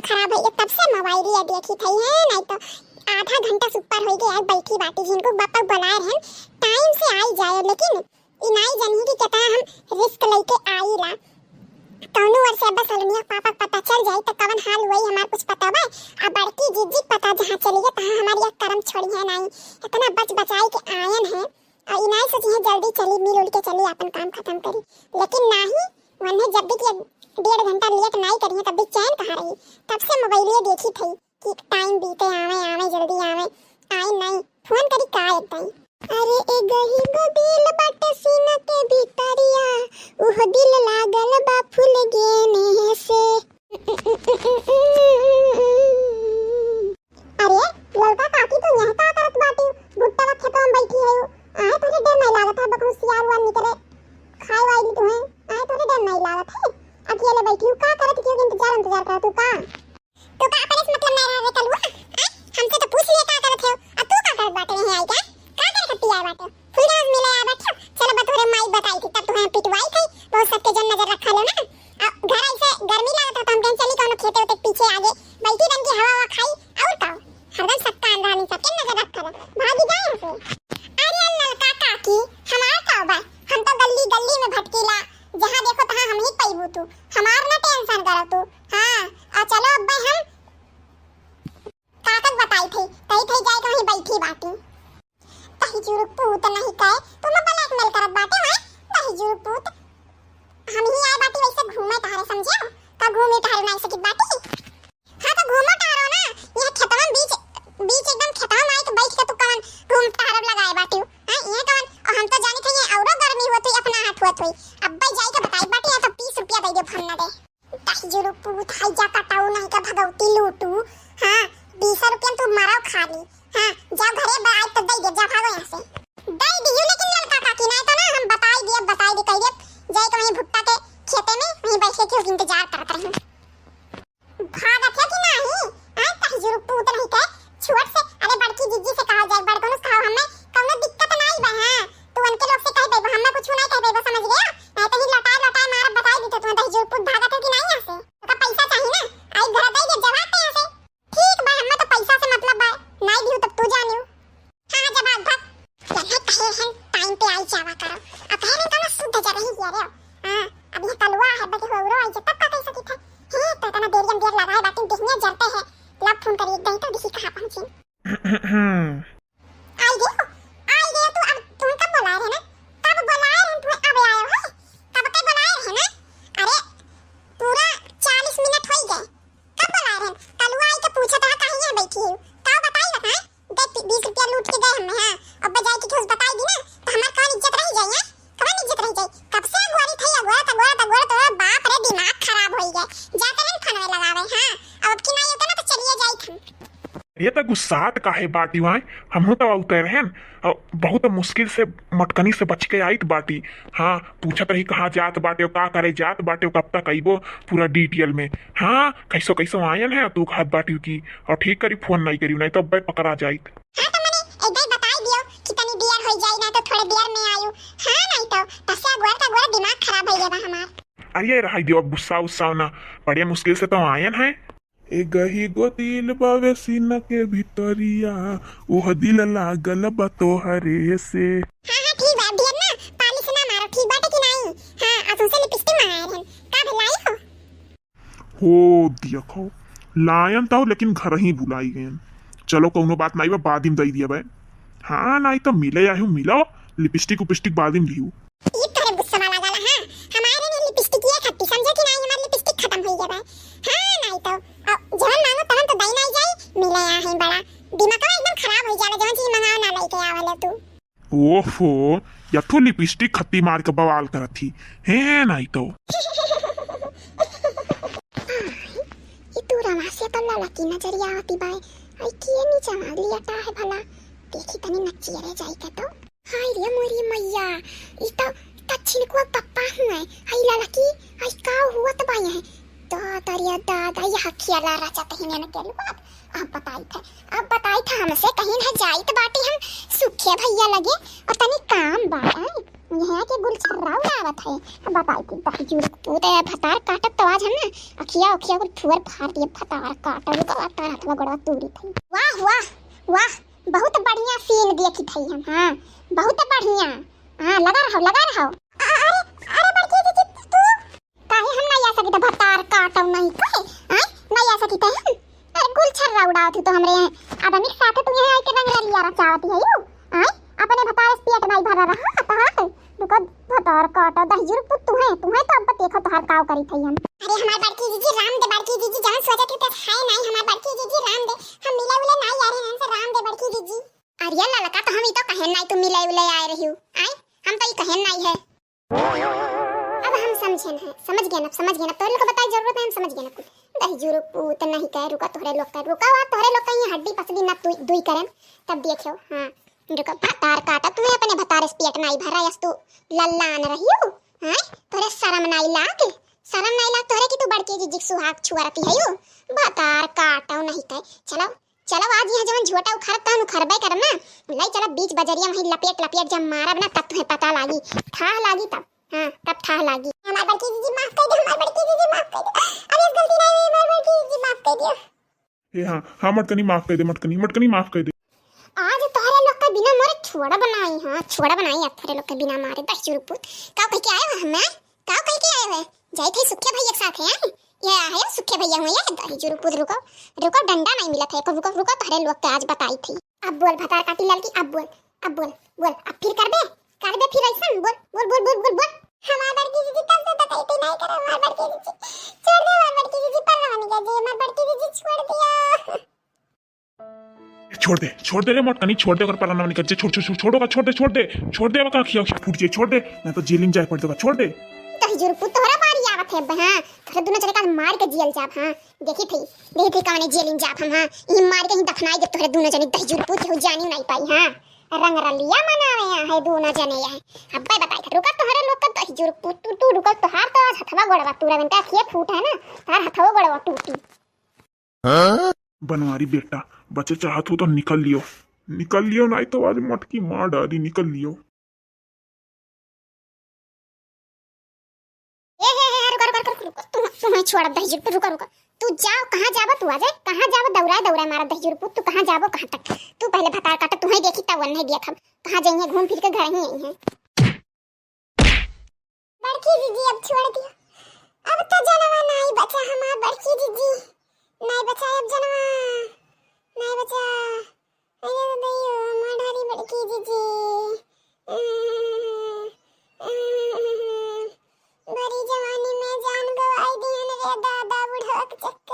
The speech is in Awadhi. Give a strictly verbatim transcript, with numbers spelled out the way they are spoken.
खराब होइ गए, तब से मोबाइलिया देखी थई है, नाहीं तो आधा घंटा से ऊपर होइ गए यार, बैठी बाटी, जिनको बापा बुलाए रहन, टाइम से आई जाए, लेकिन ई नाहीं जानी कि कितना हम रिस्क लेके आईला। कौनो ओर से अब सलोनिया पापा के पता चल जाई तो कवन हाल हुई हमार कुछ पता बा? आ बड़की जीजी के पता जहाँ चली गई तहाँ हमार यह करम छोड़ी है नाहीं। इतना बच बचाई के आयन है, और ई नाहीं सोची है जल्दी चली मिल उल के चली अपन काम खत्म करी, लेकिन नाहीं, वन्हे जब भी कि डेढ़ घंटा लेट नाहीं करी है तब भी चैन कहाँ रही। तब से मोबाइलिया देखी थई कि टाइम बीते आवे आवे जल्दी आवे, आई नाहीं, फोन करी का एक दाई। अरे ए गही गो दिल बाटे सीना के भीतरिया, उह दिल लागल बा फूल गेने से। अरे ललका काकी, तू यहाँ का करत बाटी? भुट्टा के खेतवा में बैठी है। आए तोरे डर नाहीं लागत है, बकरू सियार उआर निकले खाए वाली तू है। आए तोरे डर नाहीं लागत है, अकेले बैठी हूँ, का करत क्यों इंतजार इंतजार करत तू का? तो का अपने से मतलब नहीं रहे कलुआ? आ? हमसे तो पूछ लिए का करत हो? अब तू का करत बाटे नहीं आई का? का करे खट्टी आए बाटे? फुलराज मिले आए बाटे। चलो बतोरे माई बताई थी तब तुम्हें पिटवाई थी। बहुत सबके जन नजर रखा लो ना। आ, घर ऐसे गर्मी लागत है तो हम कहीं चली कौनो खेते उते के पीछे आगे बैठी बन के हवा हवा खाई। और का? हरदम सब कान रानी सबके नजर रखा लो। भागी जाए यहाँ से। अरे ललका काकी, हमार का बा? हम तो गल्ली गल्ली में भटकीला, जहाँ देखो तहाँ हम ही पैबू तू। हमार ना टेंशन करो तू। हाँ, आ चलो अब हम काकक बताई थे, कही थे जाए के वहीं बैठी बाटी। दही जुरुक पूत नहीं कहे, तुम ब्लैकमेल करत बाटे हैं। दही जुरुक पूत, हम ही आए बाटी वैसे घूमे टहरे, समझे? का घूमे टहरे नहीं सकी बाटी? हाँ तो घूमो टहरो ना, यह खेतवन बीच बीच एकदम खेतवा में आके बैठ के तू कवन घूम टहरब लगाए बाटी? हाँ, ये कवन? और हम तो जानी थे ये औरो गर्मी होत हुई, अपना हाथ होत हुई। अब भाई जाई के बताई बाटी, या तो बीस रुपया दे दे, हम ना दे। दही जुरुक पूत, हाई जा कटाऊ नहीं का भगवती लूटू। हाँ, बीस रुपया तू मराओ खा ली। हाँ, जाओ घरे बा, आज तो दे दे, जा भागो यहाँ से। दे दियो लेकिन ललका काकी, नहीं तो ना हम बताई दिए, बताई दे, कह दे, जाए के वहीं भुट्टा के खेते में वहीं बैठ के क्यों इंतजार करत रही। भागत है कि नहीं? हाँ, दही जुरुक पूत नहीं के, छोट से, अरे बड़की जीजी से कहा जाए, बड़कनों से कहो, हमें कौनो दिक्कत नहीं बा। हाँ, तू उनके लोग से कह देबो, हमें कुछ नहीं कह देबो, समझ गया? नहीं तो ही लटाए लटाए मारब, बताई दी तो तुम्हें दही जुरुक पूत, भागत है कि नहीं यहाँ से? तो पैसा चाहिए ना, आई घर दे दे, जवाब दे यहाँ से। ठीक बा, हमें तो पैसा से मतलब बा, नहीं दियो तब तू जानियो। हाँ, हाँ, जब आग भर। चले कहे हैं टाइम पे आई जावा करो। अब कहे नहीं तो ना शुद्ध जब ही गया रे। हाँ, अब ये कलुआ है, बटे हो रो आई जब तब का कह सकी था। हे, तो इतना देर जम देर लगा है, बातें दिखने जलते हैं। लब फोन करिए, दही तो दिखी कहाँ पहुँची। आई गयो, आई गयो तू, अब तुम कब बुलाए रहे ना? कब बुलाए रहे तू, अब आए हो? कब के बुलाए रहे ना? अरे, पूरा चालीस मिनट हो ही गए। कब बुलाए रहे? कलुआ आई के पूछत रहा, कहीं यहाँ बैठी हो? का बताई बताए? दे, बी-, बीस रुपया लूट के गए हमें, हाँ। अब बजाय के कुछ बताई दी ना, तो हमार कौन इज्जत रह जाई, हाँ? कौन इज्जत रह जाई? कब से अगुआरी थई, अगुआरत, अगुआरत, अगुआरत, तोरा बाप रे, दिमाग खराब होई गए। जाते नहीं फोनवे लगावे, हाँ। अब की नहीं होता ना, तो चलिए जाई हम। ये तो गुस्सात काहे बाटी वाय? हमहू तो उतर रहन, अ, बहुत मुश्किल से मटकनी से बच के आइत बाटी। हाँ, पूछत रही कहाँ जात बाटे, का करे जात बाटे, कब तक अइबो, पूरा डिटेल में। हाँ, कैसो कैसो आयन है, तू कहत बाटी की, और ठीक करी फोन नहीं करी, नहीं तो अब्बे पकड़ा जाइत। हाँ, तो मने एक बार बताई दियो कि तनी देर होई जाई, ना तो थोड़े देर में आयु। हाँ, नहीं तो तसे अगुआर का अगुआर दिमाग खराब होई गया बा हमार। अरे रहाई दियो, अब गुस्सा उस्सा ना, बड़े मुश्किल से तो आयन है। ए गही गो दिल बावे सीना के भीतरिया, ओह दिल लागल बा तोहरे से। हाँ, हाँ, ठीक बा, अब ढेर ना पालिश ना मारो, ठीक बाटे कि नहीं? हाँ, आ तुमसे लिपस्टिक मंगाए रहन, का भलाई हो? हो देखो, लायन तो लेकिन घर ही भुलाई गयन। चलो, कौनो बात नाई बा, बाद में दई दिया बे। हाँ, नाई तो मिले आयु, मिलो, लिपस्टिक उपिस्टिक बाद में लिहू। ई तोरे गुस्सा वाला गाला, हाँ? हमारे ने लिपस्टिक ये खत्ती, समझे कि नाई, हमार लिपस्टिक खत्म होई गया बा। हाँ, नाई तो, अ, जवन मांगो तवन तो दई नाई जाई, मिले आ है बड़ा। दिमाग एकदम खराब होई जाला, जवन चीज मंगाओ ना लेके आवेले तू। ओफो, या तो लिपस्टिक खत्ती मार के बवाल करत ही। हैं, नाई तो। ई तू रमा से तो ललकी नजरिया आती बाय। आई किए नीचे मार लिया ता है भला। देखी तनी नचिया रह जाई का तो। हाय रे मोरी मैया, ई तो दक्षिण को पप्पा हुए। हाय ललकी, हाय का हुआ तो बाय है। दादा रे दादा, यह खियाला राजा तहिने न केलू बात। अब बताई था, अब बताई था हमसे कहीं न जाइत बाटी हम सुखे भैया लगे और तनी काम बा, आय। यहाँ के गुलछर्रा उड़ावत है। अब बताई थी दही जुरुक पूत है, भतार काटब तो आज हम ना अखिया उखिया कुल फुअर फार दिए। भतार काटब, रुका, भतार हथवा गोड़वा तूरी थई। वाह, वाह, वाह, बहुत बढ़िया scene देखी थई हम। हाँ, बहुत बढ़िया। हाँ, लगा रहो, लगा रहो। अ-, अरे, अरे बड़की दीदी, तू काहे हम नहीं आ सकित? भतार काटो नहीं काहे? आय, नहीं आ सकित हम? अरे गुलछर्रा उड़ावत हो तो हमरे यहाँ आदमी के साथ तू यहाँ आके रंग रलिया रचावत है यू। आय, अपने भतार से पेट नहीं भरा रहा तो हाँ। रुको, भतार काटो दही जुरुक पूत, तू है, तू है तो अब देखो तोहार काव करी थई हम। अरे हमार बड़की जीजी राम दे, बड़की जीजी जवन सोचत है तो है नहीं, हमार बड़की जीजी राम दे, हम मिले उले नहीं आ रहे हैं इनसे, राम दे बड़की जीजी। अरे ललका तो हम ई तो कहेन नहीं तू मिले उले आए रही हो। आय, हम तो ई कहेन नहीं है। अब हम समझेन है, समझ गए ना, समझ गए ना। तोरे लोग के बताए जरूरत नहीं, हम समझ गए ना कुल। दही जुरुक पूत नहीं कहे, रुका तोहरे लोग का, रुका हुआ तोहरे लोग का ये हड्डी पसली ना तू दुई करें, तब देखियो। हाँ, रुका, भतार काटा, तू अपने भतार से पेट नहीं भरा, यस तू लल्लान रही हो। हाँ, तोहरे शर्म नहीं लाग, शर्म नहीं लाग तोहरे कि तू बड़की जीजी के सुहाग छुअरती है यू। भतार काटा नहीं कहे, चलो चलो आज यहाँ जवन झोटा उखाड़त तहन उखड़बे करब ना, लाई चला बीच बजरिया वहीं लपेट लपेट जब मारब ना तब तुहे पता लागी, थाह लागी तब, हाँ तब थाह लागी। हमार बड़की जीजी माफ कर दे, हमार बड़की जीजी माफ कर दे, अब इस गलती नहीं हुई, हमार बड़की जीजी माफ कर दियो। ए हाँ, हाँ मटकनी माफ कर दे, मटकनी, मटकनी माफ कर दे। आज तोहरे लोग के बिना मारे छोड़ा बनाई, हाँ छोड़ा बनाई आज तोहरे लोग के बिना मारे। दही जुरुक पूत, का कह के आए हो हमें? का कह के आए हो? जाए थे सुखे भैया के साथ है, ये आए सुखे भैया हुए, ये दही जुरुक पूत। रुको, रुको, डंडा नहीं मिला था, रुको, रुको, तोहरे लोग के आज बताई थी। अब बोल भतार काटी ललकी, अब बोल, अब बोल, बोल, अब फिर करबे, करबे फिर ऐसन, बोल, बोल, बोल। हमार बड़की जीजी तब से तो कहती नहीं करे, हमार बड़की जीजी, छोड़ दे, हमार बड़की जीजी, पर नहीं कर दे, हमार बड़की जीजी छोड़ दिया। छोड़ दे, छोड़ दे रे मोटकनी, छोड़ दे, अगर पराना नहीं कर जे, छोड़, छोड़, छोड़, छोड़, छोड़ दे, छोड़ दे, अब का खिया, खिया फूट जे, छोड़ दे, ना तो जेलिन जाए पड़ देगा, छोड़ दे। दही जुरुक पूत तोहरा बारी आवत है, हाँ, तोहरे दोनों जने का मार के जियल जाब, हाँ, देखी थी, देखी थी कवने जेलिन जाब हम, हाँ, ई मार के ही दफनाई दे तोहरे दोनों जने, दही जुरुक पूत केहू जानी नहीं पाई, हाँ, रंग रलिया मनावे यहाँ है दोनों जने यहाँ। अब्बे बताई था, रुका तोहरे लोग का दही जुरुक पूत, तू, तू रुका, तोहार तो आज हथवा गोड़वा तूरा बनता, खिया फूट है ना, तोहार हथवा गोड़वा टूटी। बनवारी बेटा, बचे चाहत हो तो निकल लियो, निकल लियो, नहीं तो आज मटकी मार डाली, निकल लियो। ए, हे, हे, हे, रुका, रुका, रुका, रुका, तू, तू नहीं छोड़ा दही जुरुक, रुका, रुका। तू जाओ, कहाँ जाबो तू, अजय? कहाँ जाबो? दौड़ाए, दौड़ाए मारा दही जुरुक पूत, तू कहाँ जाबो, कहाँ तक? तू पहले भतार काटा, तू ही देखी, तब नहीं दिया था। कहाँ जाइए, घूम फिर के घर ही आई है। बड़की जीजी, अब छोड़ दियो, अब तो जनवा नाई बचा हमार बड़की जीजी, नाई बचा अब जनवा, नाई बचा। अरे दैयो, हमार हरी बड़की जीजी, बड़ी जवानी में जान गवाई दिहन रे दादा, बुढ़वा के चक्कर।